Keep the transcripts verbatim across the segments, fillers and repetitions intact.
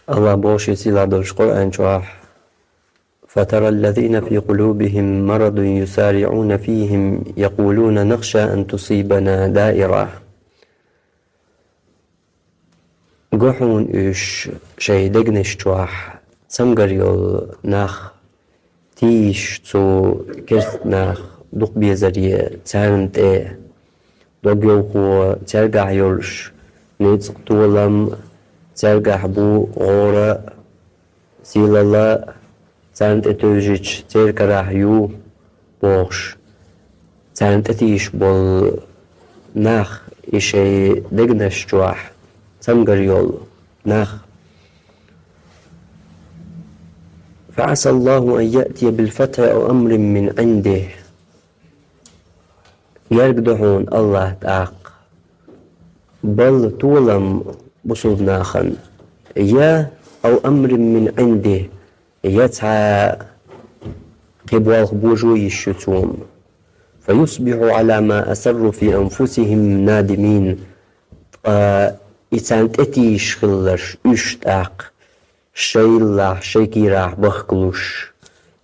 Аллах боху шен сийлахь долчу Къуръан чохь: «فترى الذين في قلوبهم مرض يسارعون فيهم يقولون نخشى أن تصيبنا دائرة». Го хьуна уьш шайн дегнаш чохь цамгар йолу нах, тийша цу керста нах дукхабезаре царна тӀе. Дог йовхо цаьргахь йолуш, ницкъ, толам цаьргахь бу, гӀора, сийлалла царна тӀе тевжича церан карахь ю, бохуш, царна тӀетийша болу нах, и шайн дегнаш чохь цамгар йолу нах. «فعسى الله أن يأتي بالفتح أو أمر من عنده». Герга ду хьуна Аллах тӀаккха бала, толам бусулба нахана, я «أو أمر من عنده», я цхьа кхин болх божо йиш ю цунна. «فيصبحوا على ما أسروا في أنفسهم نادمين». Ткъа и царна тӀетийша хилларш уьш тӀаккха шайн йиллахь, шайн кийрахь бахкалуш,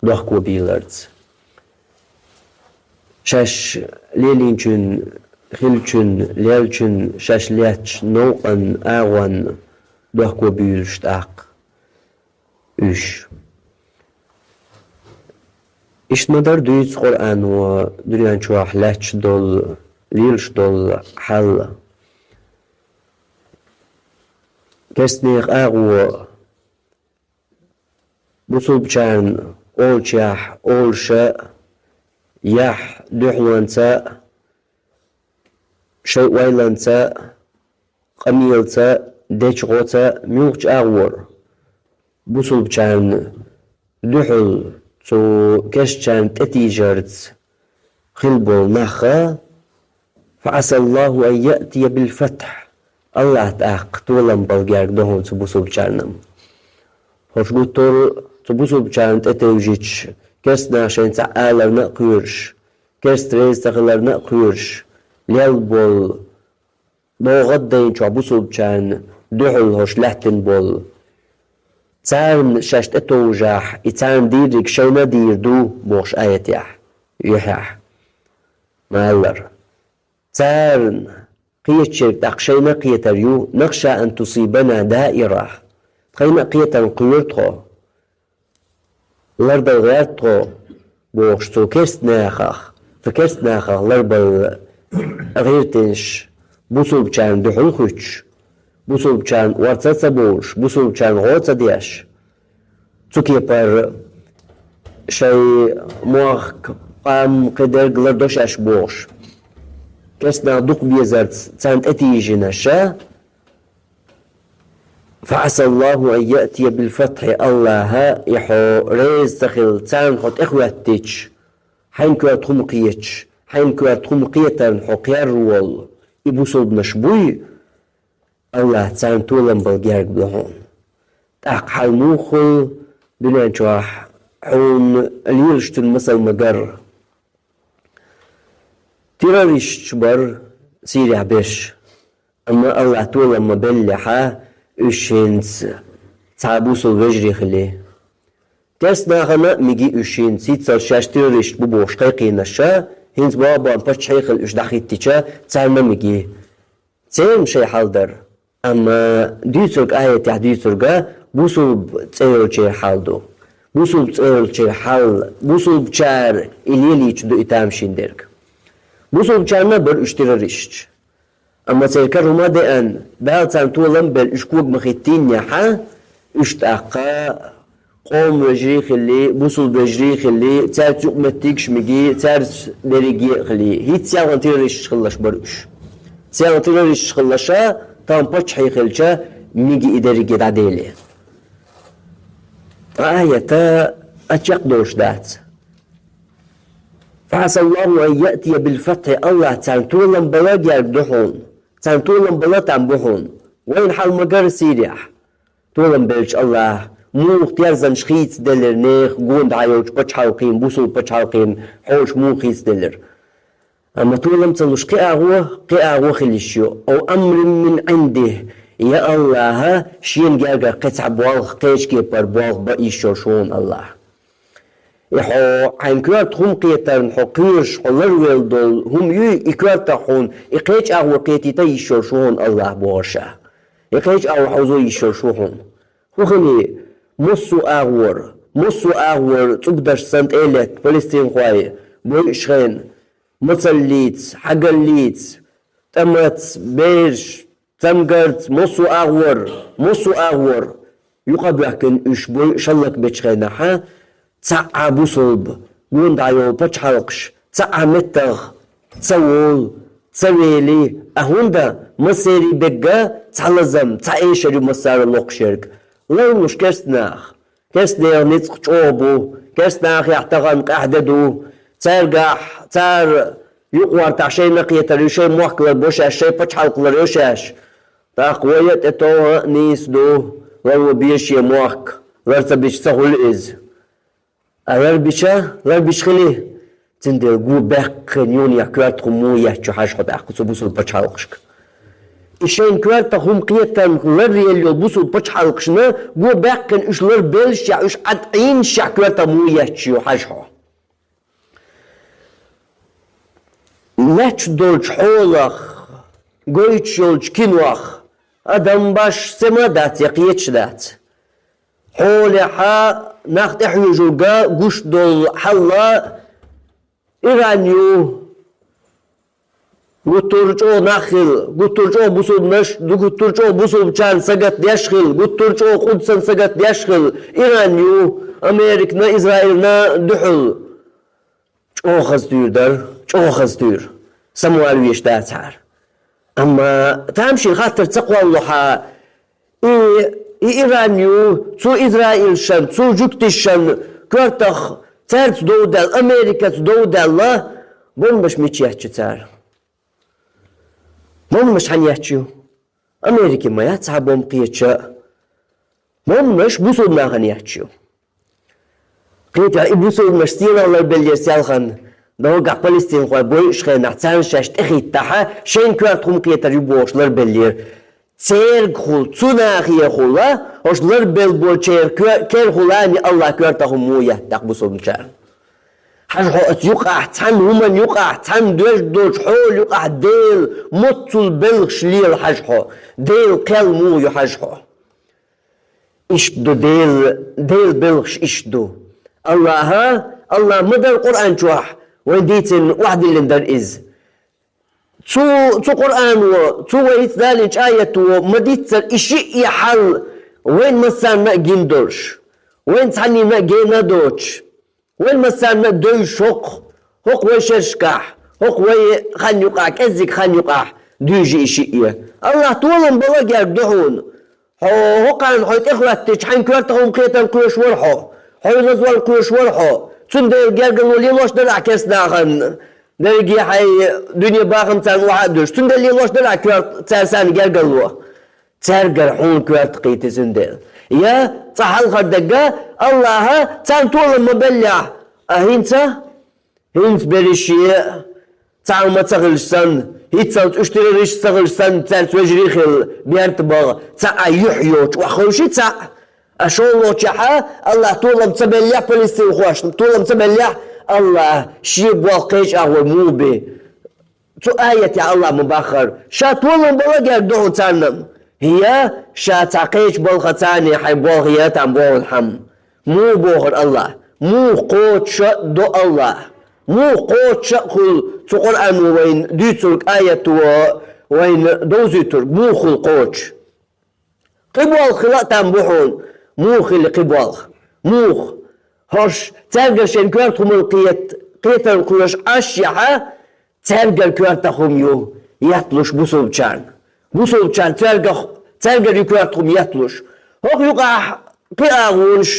дохко бийларца. Шаьш лелийначун, хиллачун, леллачун, шаьш лаьттачу новкъан, агӀонна дохко буьйлуш тӀаккха уьш. Иштта ма-дарра дуьйцу Къуръано дуьнен чохь лаьтташ долу, лелаш долу хьал. Керстанех агӀо бусулбачарна олучехь, олуша, яхь, дуьхьалонца, шайн ойланца, къамелаца, дечу гӀоца, муьлхачу агӀора бусулбачарна дуьхьал, цу керстачарна тӀетийжарца хилла болу нах, «فعسى الله أن يأتي بالفتح», Аллах тӀаккха толам бала герга ду хьуна цу бусулбачарна. ХӀорш гуттар а цу бусулбачарна тӀетевжича, керста нах шайна цхьаъ аларна а кхоьруш, керста реза ца хиларна а кхоьруш, лелла болу, богӀат дайна чохь бусулбачарна дуьхьал хӀорш лаьттина болу. Царна шаьш тӀетовжахь, и царна дийриг шайна а дийр ду, бохуш аятехь, юьхьехь ма-аллара. Царна кхечерг тӀаккха шайна а кхетар ю, «نخشى أن تصيبنا دائرة». Тхайна а кхетарна кхоьру тхо. Лардала гӀерта тхо, бохуш, цу керста нахах, цу керста нахах ларбала гӀиртинаш бусулбачарна дуьхьал хуьттуш, бусулбачарна орца а ца бовлуш, бусулбачарна гӀо а ца деш, цу кепара шайн мохк, къам, кхидерг лардо шаьш бохуш, керста нах дукха безарца царна тӀетийжинарш, «فعسى الله أن يأتي بالفتح», Аллаха, и хьо реза ца хилла, царна хьо тӀехӀоьттича, хьайна коьрта хӀума кхеташ, хьайна коьрта хӀума кхетарна хьо кхерра волу и бусулбанаш буй, Аллах царна толам бала герга ду хьуна. ТӀаккха хьал муха хуьлу дуьнен чохь, хьуна лелаш цуьнан масал ма-гарра. Террористаш бара Сирехь берш. Амма Аллах толам ма беллехьа, уьш хӀинца цхьа бусулба вежарий хили. Керста нахана а миги уьш хӀинца, хӀинццалц шаьш террористаш бу бохуш кхайкхийнарш, хӀинца боху бан паччахье хила уьш дӀахӀиттича, царна а миги. Церан шайн хьал дара. Амма дуьйцург, аятехь дуьйцурга, бусулба цӀе йолчеран хьал ду. Бусулба цӀе йолчеран хьал, бусулбачара и лелийча ду и тамашийна дерг. Бусулбачарна а бара уьш террористаш. Амма церан кара хӀума а деана, Дала царна толам а белла, уьш кога ма хӀиттийнехьа, уьш тӀаккха къоман вежарий а хилли, бусулба вежарий а хилли, цаьрца юкъаметтигаш миги, цаьрца дерриге а хилли, хӀинца селхана террористаш хилалаш бара уьш. Селхана террористаш хилалаша, тахана паччахье хилча, миги и дерриге дӀадели. Ткъа аята а чекхдолуш дац. «فعسى الله أن يأتي بالفتح», Аллах царна толам бала герга ду хьуна. Царна толам бала там бу хьуна. Вайна хьал ма-гарра Сирехь. Толам беллачу Аллаха муха терзанаш хийцаделира нехан гондахьа йолчу пачхьалкхийн, бусулба пачхьалкхийн хьолаш муха хийцаделира. Амма толам ца луш кхин агӀо, кхин агӀо хила йиш ю. «أو أمر من عنده», Я АллахӀ, шена гергара кхин цхьа болх, кхечу кепара болх бан йиш йолуш ву хьуна, АллахӀ. И хьо хьайн коьрта хӀума кхетарна хьо кхоьруш, хьо ларвелла долу хӀума юй, и коьртах хьуна, и кхечу агӀор кхетийта йиш йолуш ву хьуна, АллахӀ, бохура ша. И кхечу агӀор хьовзо йиш йолуш ву хьуна. ХӀун хили, массо а агӀор, массо а агӀор цӀугдаш санна тӀе а летта, палестинхой бойуш хенахь, мацаллица, хьагаллица, тӀамаца, бераш, цамгарца, массо а агӀор, массо а агӀор, юкъа а боьхкина уьш бойуш хӀаллакбечу хенахь, цхьа а бусулба, гонахь йолу пачхьалкхаш, цхьа а меттах ца волу, ца вели, а хӀунда массерий бегга цхьа лазам, цхьа эшар ю массара локхуш ерг. Ларлуш керста нах, керста нехан ницкъ чӀогӀа бу, керста нахехь тахана къаьхьа де ду, цаьргахь, цара юкъа гӀортахь шайна кхетар ю, шайн мохк ларбо шаьш, шайн пачхьалкх ларйо шаьш. ТӀаккха вай а тӀетовха а нийса ду, ларво беза шен мохк, лар ца бича ца хуьлу иза. А лар бича, лар бича хили, цундела го баьккхина юнах коьрта хӀума муха етташ ю хьажа хьо тӀаккха цу бусулба пачхьалкхашка. И шайн коьрта хӀума кхетарна ларъелла йолу бусулба пачхьалкхашна го баьккхина уьш ларбеллашехь, уьш Ӏад Ӏийнашехь коьрта хӀума муха етташ ю хьажа хьо. Лаьтташ долчу хьолах, гойтуш йолчу кинох адам баш сема а дац, я кхеташ а дац. Хьолехьа нах тӀехьоьжурга гуш долу хьалла Иран ю, гуттар а чӀогӀа нах хила, гуттар а чӀогӀа бусулбанаш, гуттар а чӀогӀа бусулбачарна сагатдеш хила, гуттар а чӀогӀа Къудсан сагатдеш хила, Иран ю, Американа, Израилна дуьхьал. ЧӀогӀа хаза туьйра дара, чӀогӀа хаза туьйра. Самавала везаш дацахьара. Амма тамашийна хаттар ца кхоллалахь, и, и Иран ю, цу Израилшан, цу жуьгташан коьртах цаьрца дов даьлла, Америкаца дов даьлла, бомбаш мича етташ ю цара? Бомбаш хьан етташ ю? Америка ма яц цхьа бомба кхеташ а. Бомбаш бусулба нахана етташ ю. Кхетий, и бусулбанаш стенах ларбеллера селхана, доггахь палестинхой бойуш хенахь, царна шаьш тӀехӀиттахьа, шайна коьрта хӀума кхетар ю бохуш ларбеллера. Цергахула, цу нахехула, хӀорш ларбелла болчеран коь-, керахула а АллахӀа коьрта хӀума муха етта тӀаккха бусулбанчарна? Хьажа хьо оцу юкъахь, цхьана хӀуманна юкъахь, цхьана доьжна долчу хьола юкъахь Делан моццул белхаш лела хьажа хьо, Делан кхел муха ю хьажа хьо. Иштта ду Дела, Делан белхаш иштта ду. АллахӀа, АллахӀа ма-дарра Къуръан чохь, вайн дийцина охьадиллина дара иза. Цу, цу Къуръано, цу вай хӀинца далийначу аято ма-дийццара и шиъ а хьал вайна массарна а гина долуш, вайна цхьанненна а гена а доцуш, вайна массарна а девзаш хӀокху, хӀокху вай шерашкахь, хӀокху вай хан юкъахь, кӀеззиг хан юкъахь дуьйжу и шиъ а. АллахӀ толам бала герга ду хьуна. Хьо хӀокхарна хьо тӀехӀоьттича, хьайн коьртах хӀума кхетам кхоьруш вара хьо. Хьо лазорна кхоьруш вара хьо. Цундела гергарло лелош дара ахь керста нахана. Дерриге хьайн дуьне бахам царна охьа а дуьллуш. Цундела лелош дара ахь коьрта цара санна гергарло. Цаьргара хьуна коьрта кхийти цундела. Я цкъа хьалхара дерг а, АллахӀа царна толам ма беллехь, а хӀинца? ХӀинца берриш а цхьа хӀума ца хилча санна, хӀинццалц уьш террористаш ца хилча санна, цаьрца вежарий а хилла, берта баха, цхьа а юьхь йоцуш охьахевши цхьаъ. А шолгӀачохь а АллахӀа толам ца беллехь палестинхошна, толам ца беллехь, АллахӀа шен болх кхечу агӀор муха би? Цу аятехь АллахӀа ма-баххара, ша толам бала герга ду хьуна царна. Я ша цхьа кхечу балха царна хьайн болх ян там боху хьама? Муха бохура АллахӀа? Муха кхочуш а до АллахӀа? Муха кхочуш а хуьлу цу Къуръано вайна дуьйцург, аято вайна довзуьйтург? Муха хуьлу кхочуш? Кхин болх хила а там бу хьуна. Муха хили кхин болх? Муха? ХӀорш цаьргара шайн коьрта хӀуманна кхет-, кхетарна кхоьруш Ӏаш яхьа, цаьргара коьртах хӀума ю етталуш бусулбачарна. Бусулбачарна цаьргах, цаьргара ю коьрта хӀума етталуш. ХӀокху юкъахь кхин агӀонаш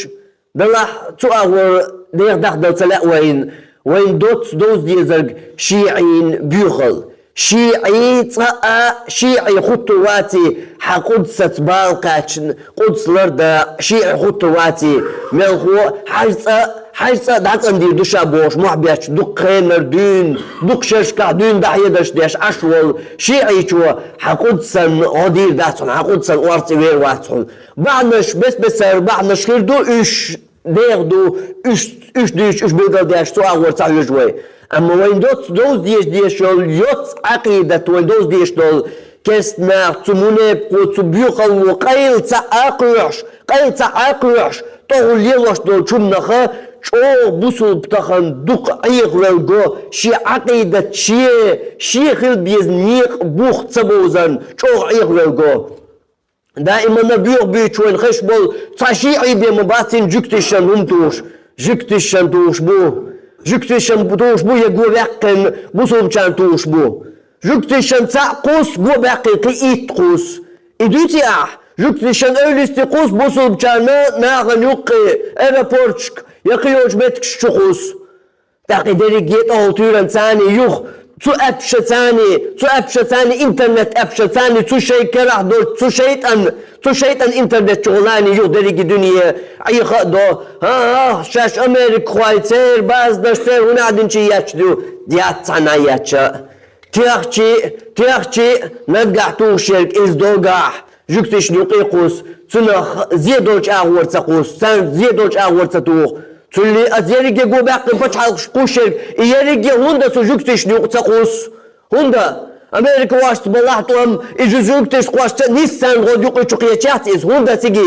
далахь, цу агӀор деха дахдала ца лаьа вайна, вайна доцца довза дезарг шиӀийн боьхалла. ШиӀий цкъа а, шиӀий хӀуттур ваций, хьан Къудсаца бала кхаьчна, Къудс лардан шиӀий хӀуттур ваций, мелхо хьажа цкъа а, хьажа цӀа дӀацӀандийр ду ша бохуш, мохь бетташ дукха хенара дуьйна, дукха шерашкахь дуьйна дӀахьедарш деш Ӏаш волу шиӀичо хьан Къудсан гӀо дийр дац хьуна, хьан Къудсан орца вер вац хьуна. Бахьанаш, бес-бесара бахьанаш хир ду, уьш дегӀ ду, уьш, уьш дуьйцуш, уьш билгалдеш цу агӀор ца хьоьжу вай. Амма вайн доцца довза дезаш дезаш йолу йоцу Ӏакъидат, вайн довза дезаш долу керста нах, цу мунепакъо, цу боьхалло къайла ца Ӏа кхоьхьуш, къайла ца Ӏа кхоьхьуш, тӀехула лелош долчу хӀуманаха чӀогӀа бусулба тахана дукха Ӏехавелла го, шен Ӏакъидат, шен, шен хила беза некъа бух ца бовзарна чӀогӀа Ӏехавелла го. Даиманна боьха буьйцуш вайна хезаш болу цхьа шиӀи бен ма бац цуьнан жуьгташна хӀума тухуш. Жуьгташна тухуш бу. Жуьгташна тухуш бу я го ваьккхина бусулбачарна тухуш бу. Жуьгташна цхьаъ кхуссу, го баьккхина кхин итт кхуссу. И дуьйций ахь? Жуьгташна эвлисти кхуссу бусулбачарна нахана юккъе аэропорташка я кхин йолчу меттигаш чу кхуссу. ТӀаккха и дерриге а тӀехула туьйранца царна юха, цу аьппашца царна, цу аьппашца царна, интернет-аьппашца царна, цу шайн карахь долчу, цу шайтӀан, цу шайтӀан интернет чухула царна юха дерриге дуьне Ӏеха а до. ХӀан-хӀа, шаьш америкахой, церан базанаш, церан хӀун а динчий етташ ду, яц цхьанна а етташ. Техча, техча, наггахь тухуш ерг иза догахь, жуьгташна юккъе кхуссу, цунах зе долчу агӀор ца кхуссу, царна зе долчу агӀор ца туху. Цуьнан аса ерриге го баьккхина пачхьалкхашка кхуссуш ерг, и ерриге хӀунда цу жуьгташна юккъе ца кхуссу? ХӀунда? Америка вашас балахь тӀом, и жу-, жуьгташ кхошца нисса царна гӀо юккъе чу кхеча яц иза. ХӀунда цига?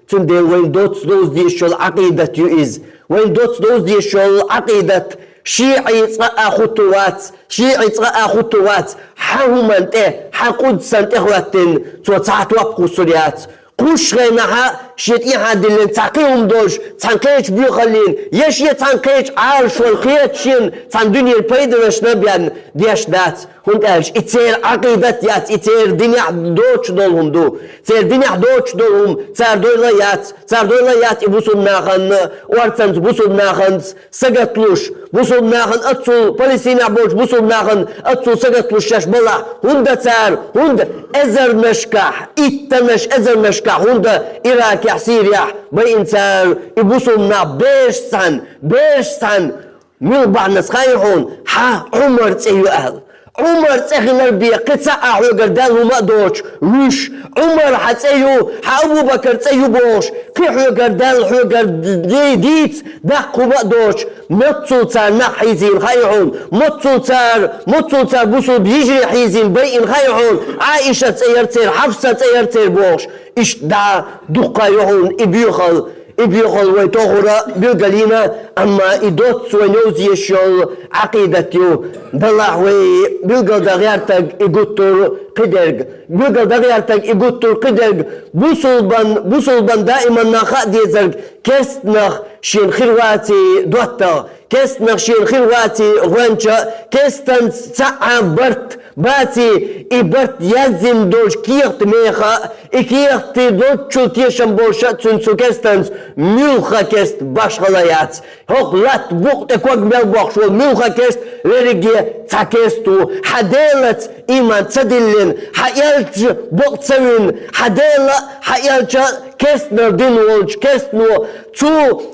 Цундела вайн доцца довза дезаш йолу Ӏакъидат ю иза. Вайн доцца довза дезаш йолу Ӏакъидат шиӀи цкъа а хӀуттур вац, шиӀи цкъа а хӀуттур вац, хьан хӀуманна тӀе, хьан Къудсан тӀе хӀоьттина, цо цхьа топ кхуссур яц. Кхуссучу хенахь шен тӀехьа диллина цхьа кхин хӀума долуш, цхьана кхечу боьхаллина, я шен цхьана кхечу Ӏалашонна кхеташна, цхьана дуьненан пайданашна бен деш дац. ХӀунда аьлча и церан Ӏакъидат яц, и церан динехь доцуш долу хӀума ду. Церан динехь доцуш долу хӀума цара дойла а яц, цара дойла а яц и бусулба нахана, орцанца бусулба наханца сагатлуш, бусулба нахана аццул, Палестинехь болчу бусулба нахана аццул сагатлуш шаьш балахь, хӀунда цара, хӀунда эзарнашкахь, иттанаш эзарнашкахь, хӀунда Иракехь, Сирияхь байина цара и бусулба нах бераш цхьаьна, бераш цхьаьна, муьлха бахьанца хаьий хьуна, хьан Ӏумар цӀе ю аьлла? Ӏумар цӀе хилар бен кхин цхьа а хьоьгара даьлла хӀума а доцуш, вуьш, Ӏумар хьан цӀе ю, хьан Абу-Бакар цӀе ю бохуш, кхин хьоьгара даьлла, хьоьгара ди-, дийца даккха хӀума а доцуш, моццул цара нах хьийзийна хаьий хьуна, моццул цара, моццул цара бусулба йижарий хьийзийна байина хаьий хьуна, Ӏаиша цӀе яра церан, Хьафса цӀе яра церан бохуш, иштта дӀа дуккха ю хьуна и боьхалла. И боьхалла вай тохара билгалйина, амма и доцца вайн йовза езаш йолу Ӏакъидат ю. Делахь вай билгалдан гӀертарг и гуттар кхидерг. Билгалдан гӀертарг и гуттар кхидерг. Бусулбан, бусулбан даиманна хаа дезарг керстанах шена хир ваций доттагӀа, керстанах шена хир ваций гӀоьнча, керстанца цхьа а барт баций, и барт яздина долчу кехат меха, и кехат долччул тешам болуш а цуьнан цу керстанца муьлхха керста башхала яц. ХӀокху латта букъа тӀе ког мел боккхуш волу муьлхха керста верриге цхьа керста ву. Хьан Делаца ийман ца диллина, хьан элча бакъ ца вина, хьан Дела, хьан элча керстанал дина волчу керстано, цу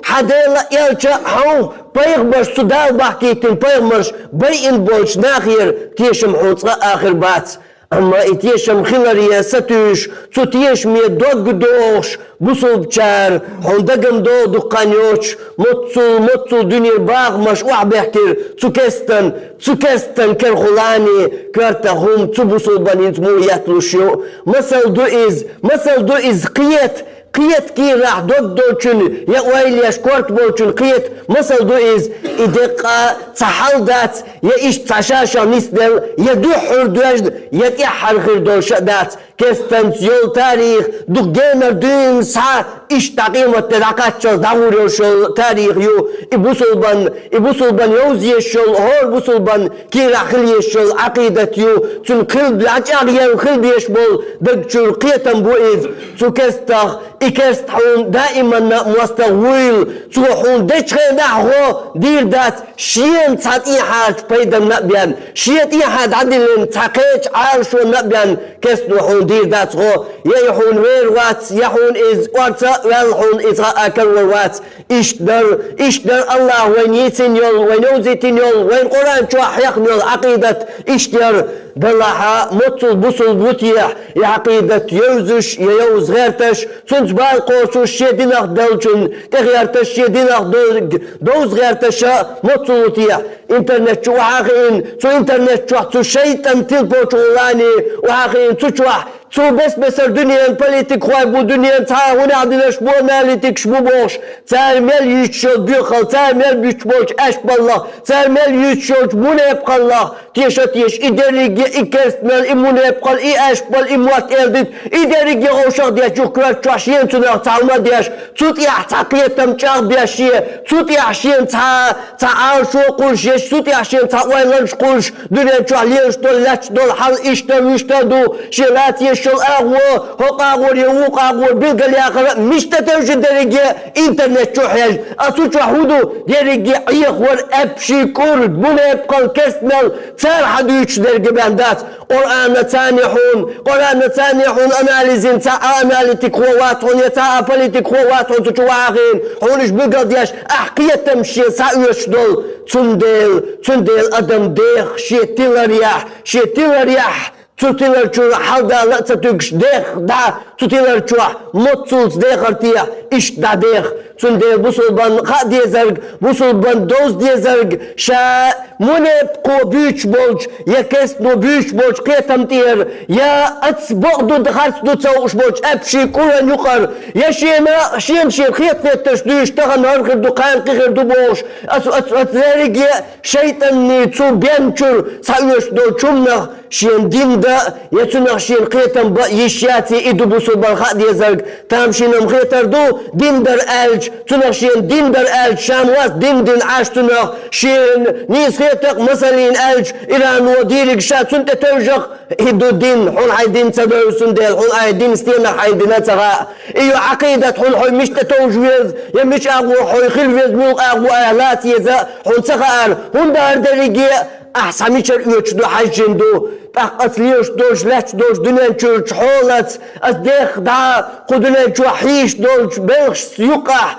хьан Дела, элча, хьан пайхамарш, цу Дала бахкийтина пайхамарш байина болчу нахера тешам хьуна цкъа а хир бац. Амма и тешам хиларе сатуьйсуш, цу тешаме дог дохуш, бусулбачара хьуна дагам догӀу дуккха хан йоцуш, моццул, моццул дуьненан бахамаш охьабехкира цу керстан, цу керстан керхулани коьртах хӀума цу бусулбан хӀинца муха етталуш ю. Масал ду иза, масал ду иза кхета, кхета кийрахь дог долчун я ойла еш корта болчун кхета, масал ду иза, и деккъа цхьа хьал дац, я иштта цхьа ша-шех нисделла, я дуьххьара доьжна, я тӀаьххьара хир долуш а дац. Керстанца йолу тарих дукха генара дуьйна схьа, иштта къематде дӀакхаччалц дӀагӀур йолуш йолу тарих ю. И бусулбан, и бусулбан йовза езаш йолу, хӀора бусулбан кийрахь хила езаш йолу Ӏакъидат ю. Цуьнан хила, дӀачӀагӀъелла хила безаш болу даг чуьра кхетам бу иза. Цу керстах, и керста хьуна даиманна а мостагӀа вуйла, цо хьуна дечу хенахь гӀо дийр дац, шена цхьа тӀехьарчу пайдана а бен, шен тӀехьа дӀадиллина цхьа кхеча Ӏалашонна а бен, керстано хьуна дийр дац гӀо, я и хьуна вер вац, я хьуна иза орца а ваьлла, хьуна иза хаа карор вац. Иштта дар, иштта дар Аллахьа вайна йийцина йола, вайна йовзийтина йола, вайна Къуръан чохь хьехна йола Ӏакъидат, иштта яр. Делахь а, моццул бусулба ву техьа, и Ӏакъидат йовзуш, я йовза гӀерташ, цуьнца бала кхочуш, шен динах деллачунна тӀегӀерташ, шен динах до-, довза гӀерташ а моццул ву техьа. Интернет чу охьа а хиъна, цу интернет чохь цу шайтӀан телефон чу гӀолла а, охьа а хиъна, цу чохь цу бес-бесара дуьненан политикхой бу, дуьненан цхьа а хӀунах динарш бу, аналитикаш бу бохуш, цара мел юьйцуш йолу боьхалла, цара мел буьттуш болчу аьшпаллах, цара мел юьйцуш йолчу мунепакъаллах, теша а теша, и дерриге, и керстанал, и мунепакъал, и аьшпал, и мотт эр дитт, и дерриге вовшах а деш, юха коьрта чохь шена цунах цхьа хӀума а деш, цу тӀехь цхьа кхетам чӀагӀбеш шен, цу тӀехь шена цхьа, цхьа Ӏалашо кхуллуш еш, цу тӀехь шена цхьа ойланаш кхуллуш, дуьнен чохь лелаш долу, лаьтташ долу хьал иштта, вуьшта ду, шен лаца еш йолу агӀо, хӀокху агӀор я вукху агӀор билгалъяхар а, мича тӀетевжа дерриге интернет чу хьежа. А цу чохь хӀун ду? Дерриге Ӏехавар, аьшпаш, кӀур, мунепакъал, керстанал, цара хьан дуьйцуш дерг бен дац. Къуръана царна хьуна, Къуръана царна хьуна анализина цхьа а аналитикхо вац хьуна, я цхьа а политикхо вац хьуна, цу чу вахийна, хьуна уьш билгалдеш, ахь кхетам шен схьаоьцуш долу. Цундела, цундела адам деха шен тиларехь, шен тиларехь, цу тилар чуьра хьалдала а ца туьгуш, деха дӀа, цу тилар чохь моццулц дехар техьа, иштта дӀадеха. Цундела бусулбан хаа дезарг, бусулбан довза дезарг, ша мунепакъо буьйцуш болчу, я керстано буьйцуш болчу кхетам тӀера, я аца бакъ ду, харц ду ца хууш болчу аьшпаш, кӀуран юкъара, я шена, шена-шена хета-хеттарш дуьйцуш, тахана хӀара хир ду, кхана кхин хир ду бохуш, аца, аца, аца лерриге а шайтӀанний цу бен чуьра схьаоьцуш долчу хӀуманах шен дин дан а, я цунах шен кхетам бан а йиш яц, и ду бусулбан хаа дезарг. Тамашийна-м хетар ду, дин дара аьлча, цунах шен дин дара аьлча, ша-м вац дин дина Ӏаш цунах, шен нийса хета-кх, масаллина аьлча, Ирано дийриг ша цунна тӀетевжа-кх, и ду дин, хьуна хьайн дин ца девза, цундела хьуна ахь дин стенах хьайна дина а ца хаьа. И ю Ӏакъидат, хьуна хьо мича тӀетовжа веза, я мича агӀор хьо хила веза, муьлха агӀор ахь лаца еза, хьуна ца хаьара, хӀунда хӀара дерриге а ахь схьа мичара оьцуш ду хьаьжжина ду. ТӀаккха аца лелаш долчу, лаьтташ долчу дуьнен чуьрачу хьолаца, аца деха дӀа кху дуьнен чохь хьийзаш долчу белхашца юкъахь,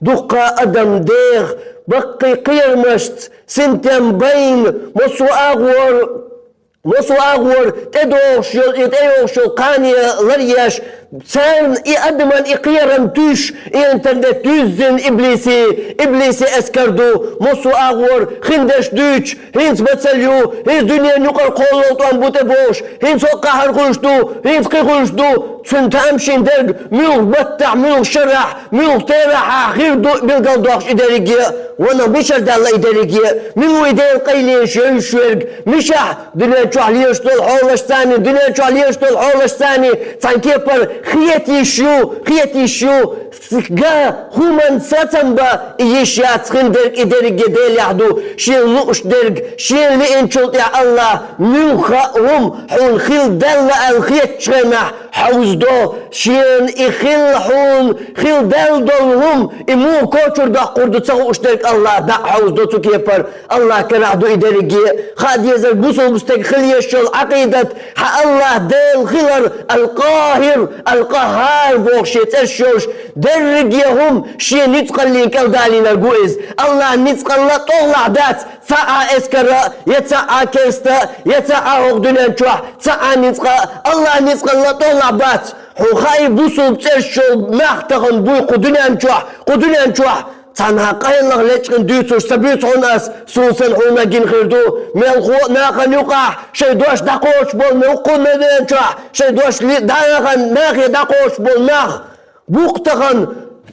дуккха а адам деха, баккхий кхерамашца, синтем байна, массо а агӀор, массо а агӀор тӀедогӀуш йолу, и тӀейогӀуш йолу кхане ларъеш, царна и адаман и кхерам туьйсуш, и интернет дуьззина иблиси, иблиси эскар ду, массо а агӀор хиндерш дуьйцуш, хӀинца мацалла ю, хӀинца дуьненан юкъара кхоллал тӀом бу тӀе бохуш, хӀинца хӀокхахьара хуьлуш ду, хӀинца кхин хуьлуш ду, цуьнан тамашийна дерг муьлха баттахь, муьлха шарахь, муьлха терахьа хир ду билгалдоккхуш и дерриге а, ванах мичара даьлла и дерриге а, мила ву и Делан къайленаш йовзуш верг, мичахь дуьнен чохь лелаш долу хьолашца а, дуьнен чохь лелаш долу хьолашца а, цхьана кепара хета йиш ю, хета йиш ю, га хӀуманца сацам бан и йиш яц, хиндерг и дерриге Делехь ду, шена лууш дерг, шена лиъначул тӀаьхьа Аллахь муьлхха а хӀума хьуна хила даьлла аьлла хетачу хенахь хьовзадо, шена и хила хьуна хила даьлла долу хӀума и муха кочара доккхур ду ца хууш дерг Аллахь дӀа а хьовзадо цу кепара. Аллахь карахь ду и дерриге а. Хаа дезарг бусулба стеган хила езаш йолу Ӏакъидат, хьан Аллахь Дела хилар, Ал-Къахир, Ал-Къаххар бохуш шен цӀераш йолуш, дерриге а хӀума шен ницкъаллин кӀел далийнарг ву иза. Аллахьан ницкъалла тӀехулахь дац цхьа а эскар а, я цхьа а керста а, я цхьа а хӀокху дуьнен чохь цхьа а ницкъ а, Аллахьан ницкъалла тӀехулахь бац. Хьуна хаий, бусулба цӀераш йолу нах тахана буй кху дуьнен чохь, кху дуьнен чохь. Цхьанхьа къайлаха лечкъина дуьйцурш ца буьйцу хьуна ас, суна санна хьуна гина хир ду. Мелхо а нахана юкъахь шайн дош дӀакхочуш болу, мел кхунна дуьнен чохь шайн дош ли-, дӀа нахана нахе дӀакхочуш болу нах. Букъ тахана,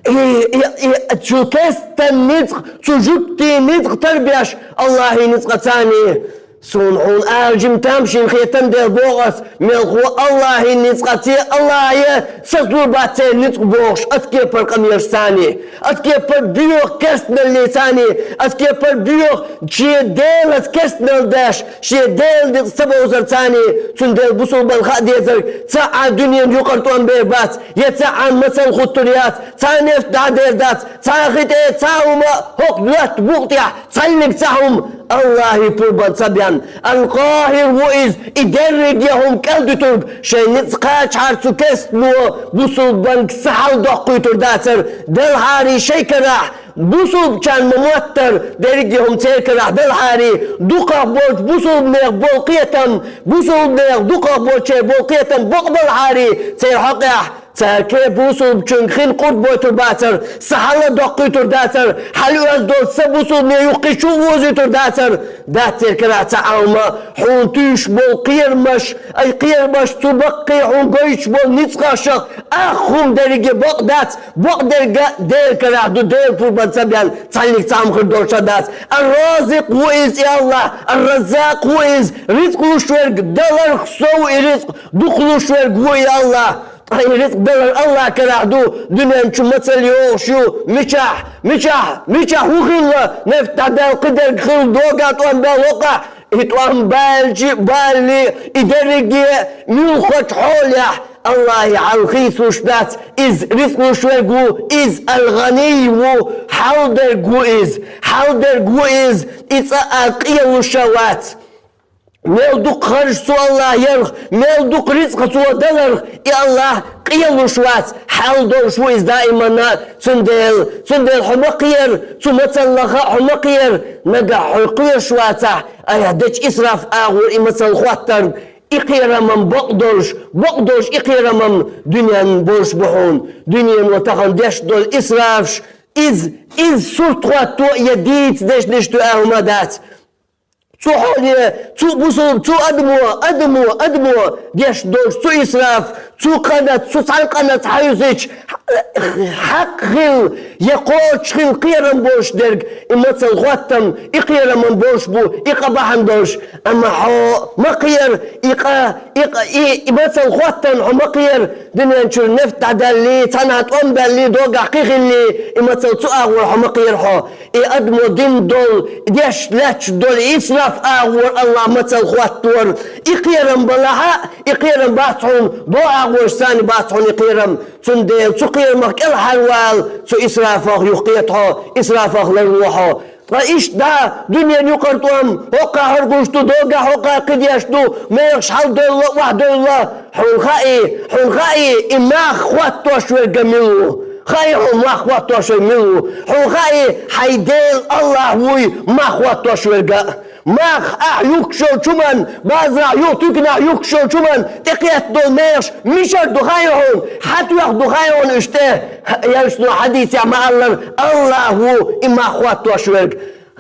и, и, и, цу кестан ницкъ, цу жуьгтийн ницкъ тарбеш, Аллахьийн ницкъа царний. Суна хьуна ала жима тамашийна хетан дела боху ас, мелхо Аллахьийн ницкъаца, Аллахье сацалур бац церан ницкъ бохуш, аца кепара къамелаш царний, аца кепара боьха керстаналлий царний, аца кепара боьха шен Делаца керстанал деш, шен Делан ницкъ ца бовзар царний, цундела бусулбан хаа дезарг, цхьа а дуьненан юкъара тӀом бер бац, я цхьа а мацалла хуттур яц, цхьа а нефть дӀа дер дац, цхьа а хи тӀе, цхьа а хӀума хӀокху лоьттан букъа тӀехь, цхьанниг цхьа хӀума, Аллахьи пурбан ца бен. Ал-Къахьир ву Из, И дерриге хӀума кӀалдитург, шайн ницкъ кхачахьара цу кестно бусулбанга са хьал доккхуьйтур дацар, делхьарий шайн карахь, бусулбчарна ма моттара, дерриге хӀума церан карахь делхьарий, дукхах болчу бусулбанех болу кхетам, бусулбанех дукхах болчеран болу кхетам бакъ белхьарий, церан хьокъехь, цара кхин бусулбчуьнга хин къурд бойтур бацара, са хьал а доккхуьйтур дацара, хьал оьзда долу са бусулбане юххе чу а вузуьйтур дацара. Дац церан карахь цхьа а хӀума, хьуна туьйсуш болу кхерамаш, ай кхерамаш цу баккхий хьуна гойтуш болу ницкъашах ах хӀума дерриге бакъ дац, бакъдерг а Делан карахь ду, Делан пурбан ца бен цхьаьнниг цхьа хӀума хир долуш а дац. Ар-Разикъ ву Иза, и Аллахь, Ар-Раззакъ ву Иза, рицкъ луш верг даларх сов и рицкъ, дукха луш верг ву и Аллахь. Ткъа и рицкъ далар Аллахь карахь ду, дуьнен чу мацалла йогӀуш ю, мичахь, мичахь, мичахь хӀун хилла, нефть дӀадаьлла кхидерг хилла, догӀа тӀом баьлла хӀокхахь, и тӀом баьлча а, балале а, и дерриге а муьлххачу хьолехь, Аллахье хьал хийцалуш дац, Иза рицкъ луш верг ву, Иза Ал-ГӀаний ву, хьал дерг ву Иза, хьал дерг ву Иза, и цкъа а къелуш а вац. Мел дукха харж цу Аллахьа ярх, мел дукха рицкъа Цо даларх, и Аллахь къелуш вац, хьал долуш ву Иза даиманна, цундела, цундела хьо ма кхера, цу мацаллаха а хьо ма кхера, нагахь хьо кхоьруш вацахь, айхьа дечу исраф агӀор и мацалла хӀоттарна, и кхерам-м бакъ долуш, бакъ долуш и кхерам-м дуьненна болуш бу хьуна. Дуьнено тахана деш долу исрафаш, иза, иза сурт хӀотто я дийца дешнаш ду аьлла хӀума дац. Цу хьоле, цу бусулба, цу адамо, адамо, адамо деш долуш цу исраф, цу къанаца, цу цхьана къанаца хьаьвзича, хьакъ хилла, я кхочуш хилла кхерам болуш дерг, и мацалла хӀоттам, и кхерам-м болуш бу, и къа бахьана долуш. Амма хьо ма кхера, и къа, и къа, и, и мацалла хӀоттам хьо ма кхера, дуьнен чуьра нефть дӀадаьллий, цхьанхьа тӀом баьллий, догахь кхин хиллий, и мацалла цу агӀор хьо ма кхера хьо. И адамо дина долу, деш лаьтташ долу исраф агӀор Аллахь мацалла хӀоттор. И кхерам балахь а, и кхерам бац хьуна, бо агӀорш санна бац хьуна и кхерам. Цундела цу кхерамах кӀелхьарвала, цу исрафах юхкхета хьо, исрафах ларло хьо. Ткъа иштта да, дуьненан юкъара тӀом, хӀокхахь хӀара гуш ду, догахь хӀокхахь кхидеш ду, мехаш хьалдевлла, охьадевлла. Хьуна хаьий, хьуна хаьий, и мах хӀоттош верг мила ву? Хаьий хьуна мах хӀоттош верг мила ву? Хьуна хаьий, хьайн Дела Аллахь вуй мах хӀоттош верг а? Мах ахь юхкуш йолчу хӀуманна, базарахь юха туьканахь юхкуш йолчу хӀуманна тӀекхетта долу мехаш мичара ду хаьий хьуна? Хьан тоьхна ду хаьий хьуна уьш тӀе? Элчано хьадисехь ма-аллара, Аллахь ву и мах хӀоттош верг.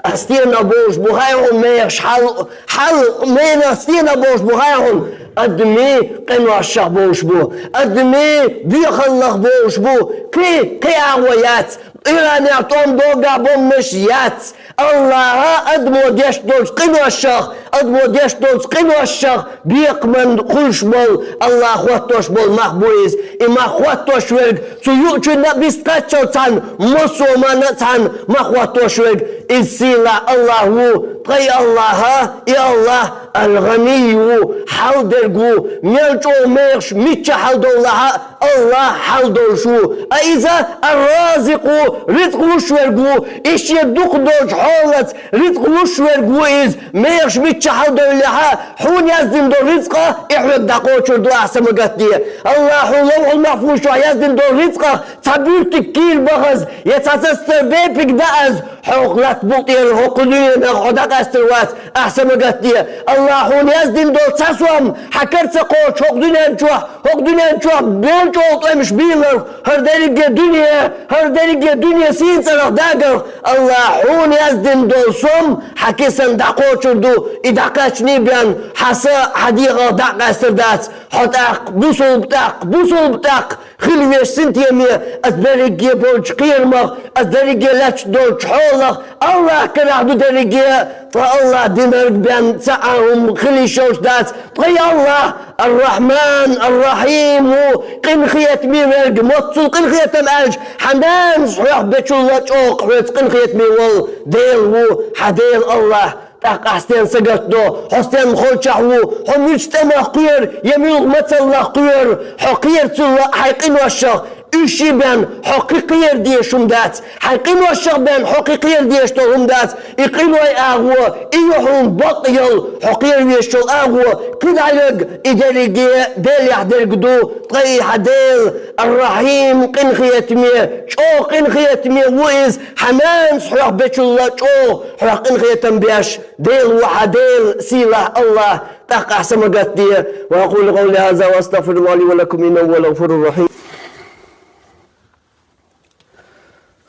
Ас стенах болуш бу хаьий хьуна мехаш хьал-, хьал-, мехаш стенах болуш бу хаьий хьуна? Адамийн къиношах болуш бу, адамийн боьхаллах болуш бу, кхин, кхин агӀо яц, Иранехь тӀом догахь бомбанаш яц. Аллахьа адамо деш долчу къиношах, адамо деш долчу къиношах бекхаман хуьлуш болу, Аллахь хӀоттош болу мах бу иза. И мах хӀоттош верг, цу юучунна а бист кхаччалц цхьаьна, массо а манна а цхьаьна мах хӀоттош верг, иза сийлахь Аллахь ву, ткъа и Аллахьа, и Аллахь Ал-ГӀаний ву, хьал дерг ву, мел чӀогӀа мехаш мичча хьал довлахь а, Аллахь хьал долуш ву. А иза Ар-Разикъ ву, рицкъ луш верг ву, и шен дукха долчу хьолаца рицкъ луш верг ву иза. Мехаш мичча хьал довлахь а, хьуна яздина долу рицкъа и хьоьга дӀакхочур ду, ахь са ма гатде. Аллахь хьуна Лавхьул-Махфуз чохь яздина долу рицкъах цхьа буьртиг кийра бахаза, я цхьа сацтар бепиг дааза, хьох латта букъера хӀокху дуьненах хьо дӀакъаьстар вац, ахь са ма гатде. Аллахь хьуна яздина долу цхьа сом хьан кара ца кхочу хӀокху дуьнен чохь, хӀокху дуьнен чохь мел чӀогӀа тӀемаш бийларх, хӀара дерриге дуьне, хӀара дерриге дуьне сийна цӀарах дагарх, Аллахь хьуна яздина долу сом хьан кисана дӀакхочур ду, и дӀакхаьчний бен, хьан са хьан дегӀах дӀакъаьстар дац, хьо тӀаккха, бусулба тӀаккха, бусулба тӀаккха, хила веш синтеме, ас дерриге болчу кхерамах, ас дерриге лаьтташ долчу хьолах, Аллахь карахь ду дерриге, ткъа Аллахь динарг бен цхьа а хӀума хила йиш йолуш дац, ткъа и Аллахь Ар-Рахьман, Ар-Рахьим ву, къинхетаме верг, моццул къинхетам аьлча, хьан нанас хьох бечул а чӀогӀа хьоьца къинхетаме волу Дела ву, хьан Дела Аллахь. ТӀаккха ахь стенна сагатдо, хьо стенна холчохь ву, хьо муьлхачу тӀемах кхоьру, я муьлха мацаллах кхоьру, хьо кхерацул а хьайн къиношах, Уьш шиъ бен хьо кхы кхера дезаш хӀума дац, хьайн къиношах бен хьо кхы кхера дезаш дола хӀума дац, и къиной агӀо, и юхьан бакъ йола хьо кхера везаш йола агӀо, кхы дӀалерг и дерриге Делехь дерг ду, ткъа и хьа Дела Ар-Рахьим, къинхетаме, чӀоагӀа къинхетаме ва Иза, хьа нанас хьох бечул а чӀоагӀа хьох къинхетам беш Дела ва хьа Дела, сийлахь АллахӀ. ТӀаккха ахь са ма гатде. وأقول قولي هذا وأستغفر الله لي ولكم إنه هو الغفور الرحيم.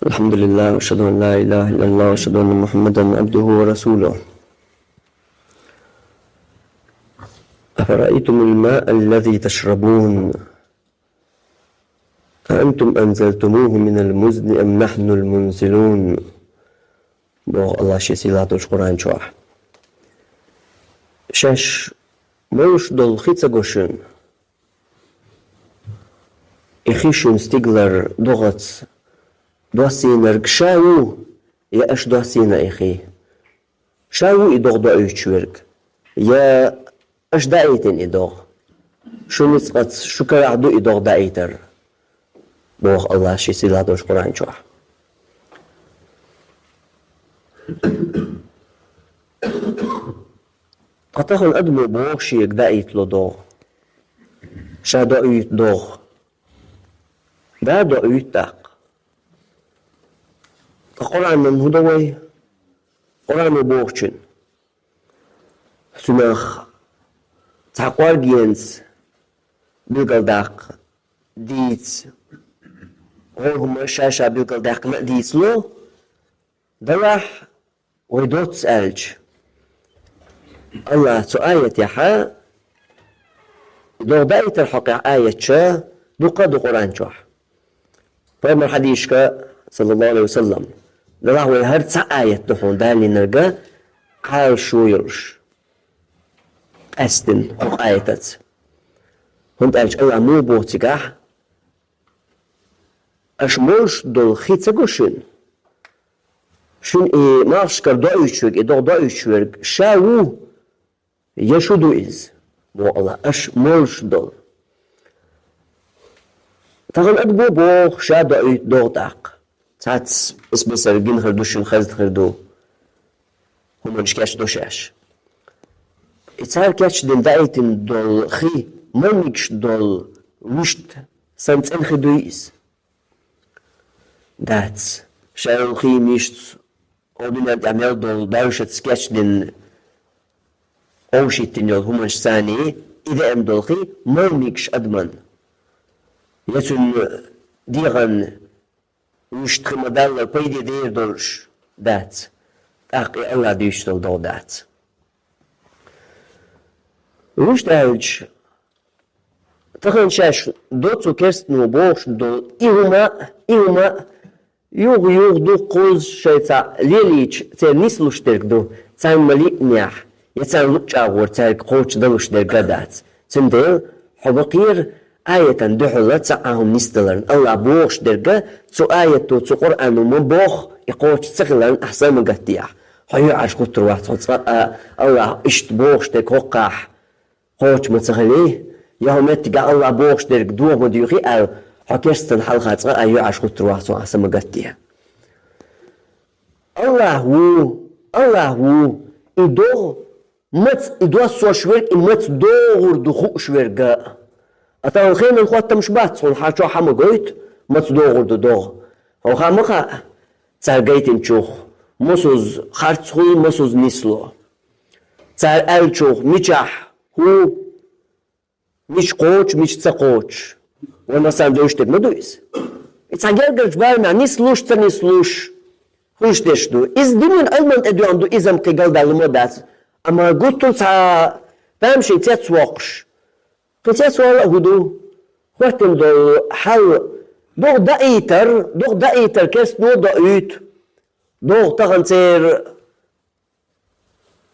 الحمد لله، وأشهد أن لا إله إلا الله، وأشهد أن محمدا عبده ورسوله. أفرأيتم الماء الذي تشربون أأنتم أنزلتموه من المزن أم نحن المنزلون؟ Боху АллахӀа шен сийлахь долчу Къуръан чохь. Шаьш молуш долу хи ца го шуна? И хи шуна стигалара догӀаца доссийнарг ша ву, я аша доссийна и хи? Ша ву и догӀа доуьйтуш верг, я аша даийтина и догӀа? Шу ницкъаца, шу карахь ду и догӀа даийтар, боху АллахӀа шен сийлахь долчу Къуръан чохь. Ткъа тахана адамо боху шега даийтало догӀа, ша доуьйту догӀа. Да, доуьйту тӀаккха. Ткъа Къуръанан хӀун до вай? Къуръано бохучун. Цунах цхьа кӀоргенца билгалдаккха дийца, гӀо хӀума ша-ша билгалдаьккхина а дийцало, делахь вай доцца аьлча. АллахӀа цу аятехь, догӀа даийтар хьокъехь аяташ дуккха а ду Къуръан чохь. Пайхамар хьадийшка, саллаллаху Ӏалайхи ва саллам, делахь вай хӀара цхьа аят ду хьуна далийнарг, Ӏалашо йолуш, къаьстина хӀокху аятаца. ХӀунда аьлча АллахӀа муха боху цигахь: «Аша молуш долу хи ца го шуна? Шуна и малхашкара доуьйтуш верг, и догӀа доуьйтуш верг ша ву, я шу ду иза?» — боху АллахӀа. Аша молуш долу. Тахана адамо боху ша доуьйту догӀа тӀаккха. Цхьацца исбесара гина хир ду шуна, хезна хир ду, хӀуманаш кечдо шаьш. И цара кечдина даийтина долу хи, мел мегаш долу вуьшта санна цӀена хи дуй иза? Дац. Ша йолу хи, мишца, хӀокху дуьнен тӀехь мел долу баьршаца кечдина, къовшийтина йолу хӀуманаш царний, и деана долу хи мел мегаш адаман, я цуьнан дегӀан вуьшта хи ма-даллара пайде дер долуш дац. ТӀаккха и АллахӀа дуьйцуш долу догӀа дац. Вуьшта аьлча, тахана шаьш доцу керстано бохуш долу и хӀума а, и хӀума а, юха-юха дуккхуза шайца лелийча, церан нислуш дерг ду, царна ма-лиънехь, я царна луъучу агӀор цаьрга кхочушдалуш дерг а дац. Цундела хьо бакъера аятан дуьхьал цхьа а хӀума нисдаларна. АллахӀа бохуш дерг а цу аято, цу Къуръано ма боху, и кхочуш ца хиларна ахь са ма гатдехь. Хьо юьхьӀаьржа хӀуттур вац хьо цкъа а, АллахӀа иштта бохуш дерг хӀокхахь кхочуш ма ца хилий, я хӀокху меттигехь АллахӀа бохуш дерг дохо ма дуьйхий аьлла, хьо керстанна хьалха цкъа а юьхьӀаьржа хӀуттур вац хьо ахь са ма гатдехь. АллахӀ ву, АллахӀ ву, и догӀа, маца и доссош верг, и маца догӀур ду хууш верг а. Ткъа тахана хенан хоттамаш бац хьуна, хьан чохь хьан ма гойту, маца догӀур ду догӀа. Хьо хаа ма хаьа, цара гайтинчух, масаза харц хуьлу, масаза нисло. Цара аьллачух, мичахь хӀу, мича кхочу, мича ца кхочу. Вайн массарна девзаш дерг ма ду иза. И цхьа гергарчу барамехь нислуш, ца нислуш, хуьлуш дерш ду. Иза дуьненан Ӏилманна тӀедоьгӀна ду, иза-м кхин галдаьлла ма дац. Амма гуттар а цхьа тамашийна цецвоккхуш, кхин цецвала а хӀун ду? ХӀоттина долу хьал, догӀа даийтар, догӀа даийтар керстано доуьйту. ДогӀа тахана церан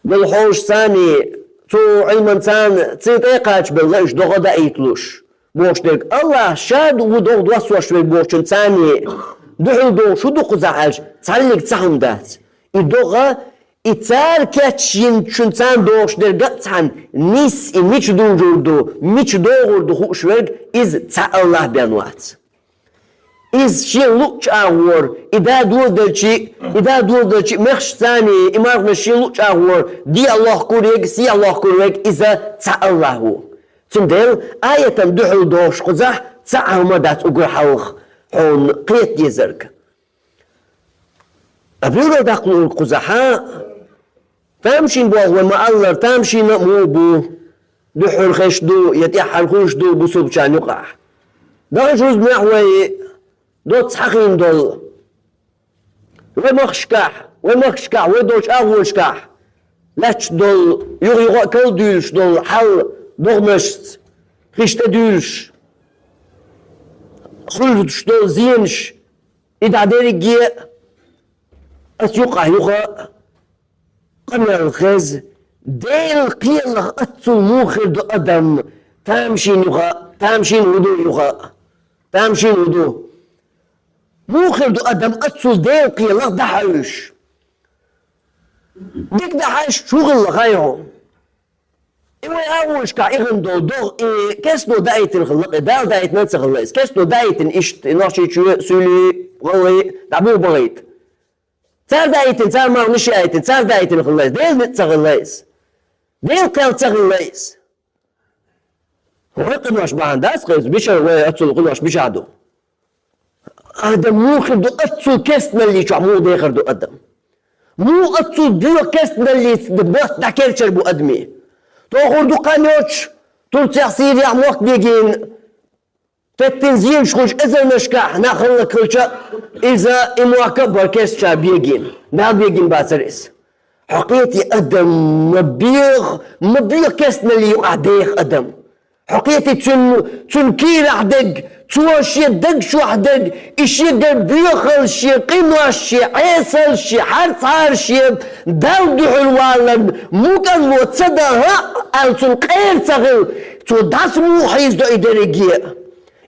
долу хьошаца царний, цу Ӏилманца царна, цу тӀе а кхачабелла уьш догӀа даийталуш, бохуш дерг. АллахӀ ша ду ву догӀа доссош верг бохучун царний дуьхьал догӀуш хӀун ду кхузахь аьлча, цхьаллиг цхьа хӀума дац. И догӀа, и цара кечйинчун царна догӀуш дерг а цхьаьна, нисса и мича дужур ду, мича догӀур ду хууш верг, иза цхьа АллахӀ бен вац. Иза шен луъучу агӀор, и да доладелчи, и да доладелчи мехаш царни, и марханаш шен луъучу агӀор, дехьа лохкур верг, сехьа лохкур верг, иза цхьа АллахӀ ву. Цундела аятан дуьхьал дохуш кхузахь цхьа а хӀума дац уггар хьалха хьуна кхета дезарг. Ткъа буьйрал даккхалург кхузахьа, тамашийна боху вай ма-аллара, тамашийна а муха бу, дуьххьара хезаш ду, я тӀаьххьара хуьлуш ду бусалбачарна юкъахь. Дан жузнехь вай доцца хьахийна долу. Вай махкашкахь, вай махкашкахь, вай долчу агӀонашкахь лаьтташ долу, юха-юха а кал дуьйлуш долу хьал догӀмашца, хиш тӀе дуьйлуш, хуьлуш долу зенаш, и дӀа дерриге а аса юкъахь юха а къамел хеза, Делан кхелах аццул муха хир ду адам, тамашийна юха а, тамашийна хӀун ду юха а, тамашийна хӀун ду. Муха хир ду адам аццул Делан кхелах дӀахьуьйш? Дика дӀахьаьжча хӀун хилла хьайна? И вай агӀонашкахь и хӀума долу догӀу, и керстано даийтина хилла, и Дала даийтина а ца хилла иза. Керстано даийтина иштта, и Нохчийчоь, Суьйли, ГӀалгӀай, дӀабуха бахийта. Цара даийтина, цара марханаш яийтина, цара даийтина хилла иза. Делан ницкъ ца хилла иза. Делан кхел ца хилла иза. Вай къинош бахьана дац-кх иза, мичара вай аццул къинош мичахь ду? Адам муха хир ду аццул керстаналли чохь, муха дехар ду адам? Муха аццул доьху керстаналлица мотт дӀакерчар бу адамийн? Тохур ду кхана йоцуш, Турцехь, Сирехь мохк бегийна, теттина зенаш хуьлуш эзарнашкахь нах хӀаллакьхилча, иза и мохк а бара керстачара бегийна. Мел бегийна бацара иза? Хьо кхетий, адам ма беха, ма беха керстаналли юкъахь деха адам. Хьо кхетий, цуьнан, цуьнан кийрахь дерг, цо шен дагчохь дерг, и шегара боьхалла, шен къинош, шен Ӏесалла, шен харцхьара, шен Далла дуьхьал валарна мукӀарло ца дан, хӀаъ, аьлла, цунна къера ца хилла, цо дӀаса муха хьийзадо и дерриге?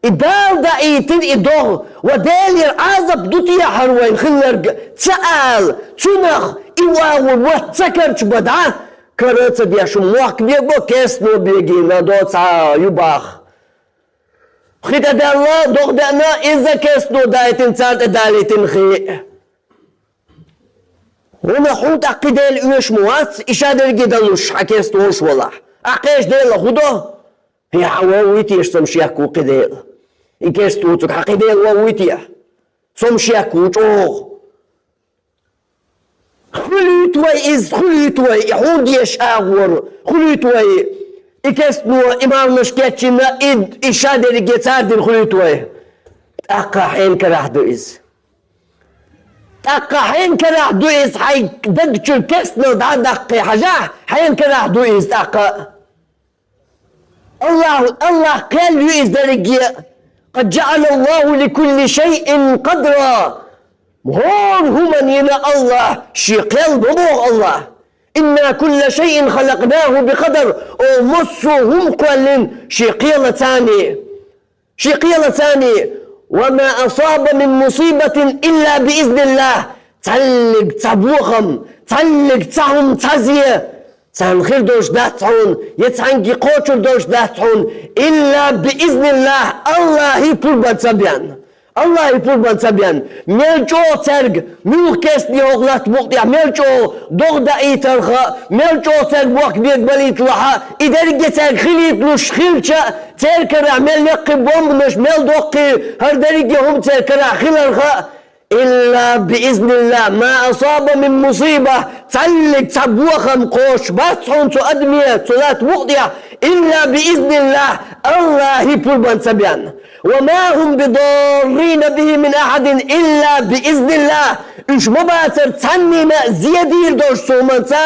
И Дала даийтина и догӀу, ва Делера Ӏазап ду те хӀара вайна хилларг ца ала, цунах и агӀо мотт ца карчабан дӀа, кара а ца деш, хӀума мохк бегабо, керстано бегийна доцахьа ю боху. Хи тӀедалла, догӀа деана, иза керстано даийтина, цара тӀедалийтина хи. ХӀунда хьуна тӀаккха кхин Дела оьшу ма вац, и ша дерриге далуш, хьан керста волуш валахь? Ахь кхечу Делах хӀун до? ХӀей, хьан ван вуй те, со-м шек ву кхин Дела? И керста воцург хьан кхин Дела ван вуй те? Со-м шек ву чӀогӀа. Хуьлуьйту вай иза, хуьлуьйту вай, и хьуна дезаш агӀор, хуьлуьйту вай, и керстано, и марханаш кечйина, и, и ша дерриге цара дина хуьлуьйту вай. ТӀаккха хьенан карахь ду иза? ТӀаккха хьенан карахь ду иза, хьайн даг чуьра керстанал дӀа а даккхий хьажахь, хьенан карахь ду иза тӀаккха? АллахӀ, АллахӀ кхел ю иза дерриге. «Къад жаӀалаллаху ликулли шайин къадра». ХӀора хӀуманна йина АллахӀа шен кхел, ма боху АллахӀа: «Инна кулла шайин халакънаху бикъадар». Оха массо а хӀума кхоьллина шен кхелаца. Шен кхелаца: «Ва ма асаба мин мусибатин илла би изниллахӀ». Цхьаллиг цхьа бохам, цхьаллиг цхьа хӀума, цхьа зе царна хир долуш дац хьуна, я цхьаьнгге кхочур долуш дац хьуна, илла би изниллахӀ, АллахӀан пурбанца бен. АллахӀан пурбанца бен. Мел чӀогӀа цаьрга, муьлха керстаний хӀокху латта букъа тӀехь, мел чӀогӀа догӀа даийтарх а, мел чӀогӀа цаьрга бохк бегабалийталахь а, и дерриге цаьрга хилийталуш хилча а, церан карахь мел яккхий бомбанаш, мел доккхий хӀара дерриге хӀума церан карахь хиларх а, илла би изниллахӀ, ма асаба мин мусиба, цхьаллиг цхьа бохам кхочуш бац хьуна цу адаме, цу латта букъа тӀехь, илла би изниллахӀ, АллахӀан пурбанца бен. Ва ма хӀум бидаррина бихӀи мин ахьадин илла би изниллахӀ. Уьш ма бацара цхьаннена а зе дийр долуш цу хӀуманца,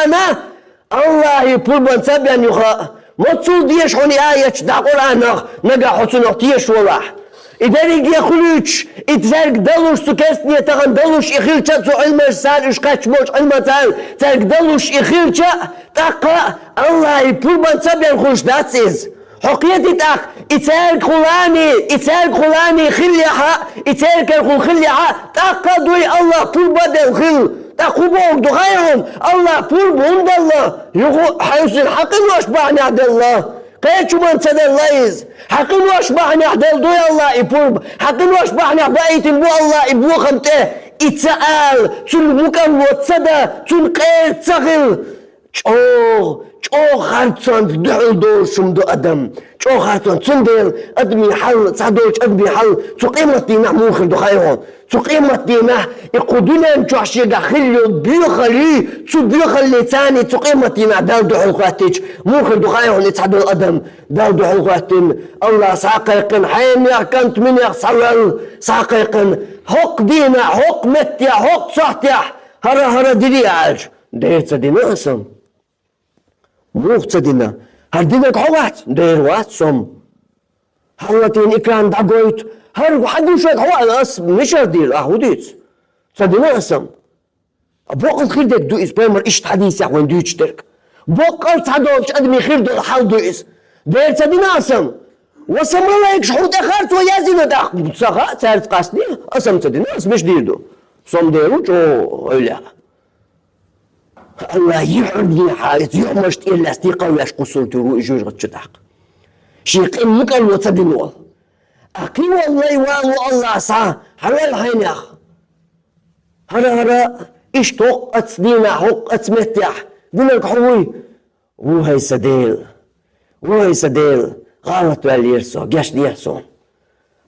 АллахӀан пурбанца бен юха а. Мацул деша хьуна и аяташ дӀа Къуръанах, нагахь хьо цунах тешаш валахь? И дерриге хуьлуьйтуш, и цаьрга далуш, цу керстане тахана далуш и хилча а, цу Ӏилманца, уьш кхаьчна болчу Ӏилманца цаьрга далуш и хилча а, тӀаккха а АллахӀан пурбанца бен хуьлуш дац иза. Хьо кхетий тӀаккха, и цаьргахула а, и цаьргахула а хиллехь а, и церан карахула хиллехь а, тӀаккха а дуй АллахӀа пурба а делла хилла. ТӀаккха хӀун бохург ду хаьий хьуна? АллахӀа пурба хӀунда делла? Юха хьаьвсина хьан къинош бахьанехь делла. Кхечуман ца делла иза. Хьан къинош бахьанехь делла ду Аллах и пурба. Хьан къинош бахьанехь баийтина бу Аллах и бохам тӀе. И ца ала, цунна мукӀарло ца дан, цунна къера ца хила. ЧӀогӀа, чӀогӀа харцонца дуьхьал долуш хӀума ду адам. ЧӀогӀа харцонца. Цундела адамийн хьал, цхьадолчу адамийн хьал, цу къематдийнахь муха хир ду хаий хьуна? Цу къематдийнахь и кху дуьнен чохь шегахь хилла йолу боьхаллий, цу боьхаллица цу къематдийнахь Далла дуьхьал хӀоьттича, муха хир ду хаий хьуна и цхьадолу адам? Далла дуьхьал хӀоьттина, Аллах схьакхайкхина, хьенех, кӀант, минех схьаваьлла, схьакхайкхина, хӀокху дийнахь, хӀокху меттехь, хӀокху сохьтехь, хӀара-хӀара дирий аьлча, дера ца дина аса. Муха ца дина? ХӀара динарг хьо вац? Дера вац со. ХӀара латийна экран дӀагойту. ХӀара хьан гуш верг хьо вац? Ас мичара дийр, ахь хӀун дуьйцу? Ца дина аса. Боккъал хир дерг ду иза, пайхамар иштта хьадисехь вайн дуьйцуш дерг. Боккъал цхьадолчу адамийн хир долу хьал ду иза. Дера ца дина аса. Ва сан малайкаш хьуна тӀе харцо яздина тӀаккха? Ца хаьа, цаьрца къастаде, аса ца дина, аса мича дийр ду? Со-м дера ву чӀогӀа гӀевлла. Аллах, юьхьанца хьалаца, юьхьмаш тӀера лаьцна кхалвеш кхуссур тур ву и жоьжахати чу тӀаккха. Шен къинна мукӀарло ца дина волу. Ахь кхин валлай вало Аллах схьа, хьан ваьлла хьенех? ХӀара-хӀара, иштта хӀокху оцу дийнахь, хӀокху оцу меттехь динарг хьо вуй? Ву, хӀай сан Дела. Ву, хӀай сан Дела, гӀалат ваьллера со, гечдехьа суна.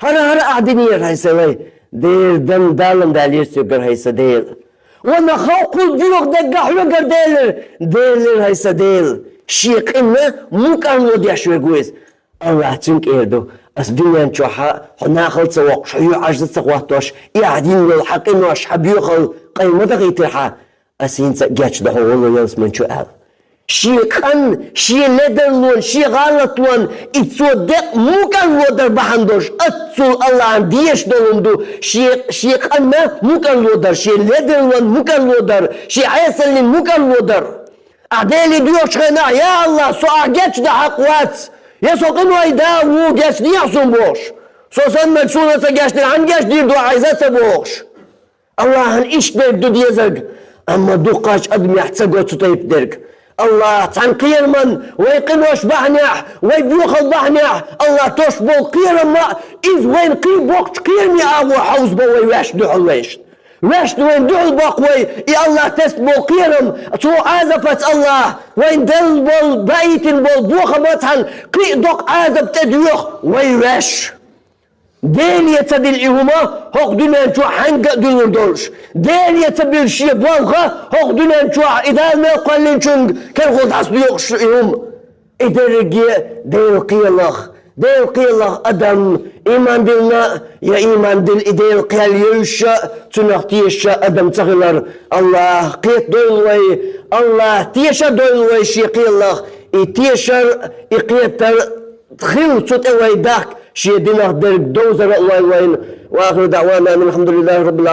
ХӀара-хӀара ахь динера, хӀай сан вай, дера дан далам даьллера соьгара, хӀай сан Дела. Ванна халкъал боьха дегга хьоьгара делира, делира, хӀай сан Дела. Шен къинна мукӀарло деш верг ву иза. Аллах цуьнга эр ду: ас дуьнен чохь хьо нахала ца воккхуш, хьо юьхьӀаьржа ца хӀоттош, и ахь дина йолу хьан къинош, хьан боьхалла къай ма дахийтира хьан. Ас хӀинца а гечдо хьо, валлай, ялсамани чу аьлла. Шен къан, шен ледарлонан, шен гӀалатлонан и цо декъа мукӀарло дар бахьана долуш, аццул Аллахьан дезаш долу хӀума ду, шен, шен къанна мукӀарло дар, шен ледарлонан мукӀарло дар, шен Ӏесаллин мукӀарло дар. Ахь Деле доьхучу хенахь: «Я Аллах, со ахь гечдан хьакъ вац, я со къиной да ву, гечдехьа суна», – бохуш. «Со саннарг суна ца гечдина, хьан гечдийр ду ахь иза?» – ца бохуш. Аллахьан иштта дерг ду дезарг, амма дуккхачу адамех ца го цу тайпа дерг. Аллах цхьана кхераман, вайн къинош бахьанехь, вайн боьхалла бахьанехь, Аллах тосуш болу кхерам а, иза вайна кхин боккхачу кхераме агӀор хьовзабо вай ваьшна дуьхьал вайшна. Ваьшна вайна дуьхьал боккху вай, и Аллах тесна болу кхерам, цо Ӏазапаца Аллах вайна делла болу, баийтина болу бохам а цхьана кхин а доккха Ӏазап тӀе доьху вай ваьш. Деле ца дилла и хӀума хӀокху дуьнен чохь хьаьнга а дуьллур долуш, Деле ца билла шен болх хӀокху дуьнен чохь и Дала мел кхоьллинчуьнга керхо дӀасадоькъуш и хӀума. И дерриге Делан кхелах, Делан кхелах адам, ийман диллина а, я ийман дилла и Делан кхел евзаш а, цунах тешаш а адам ца хилар. Аллах кхетадойла вай, Аллах теша а дойла вай шен кхелах, и тешар, и кхетар хила цу тӀе вай дахка, шен динах дерг довзар а лойла вайна. Ва ахиру даъвана анил хьамдулиллахи раббил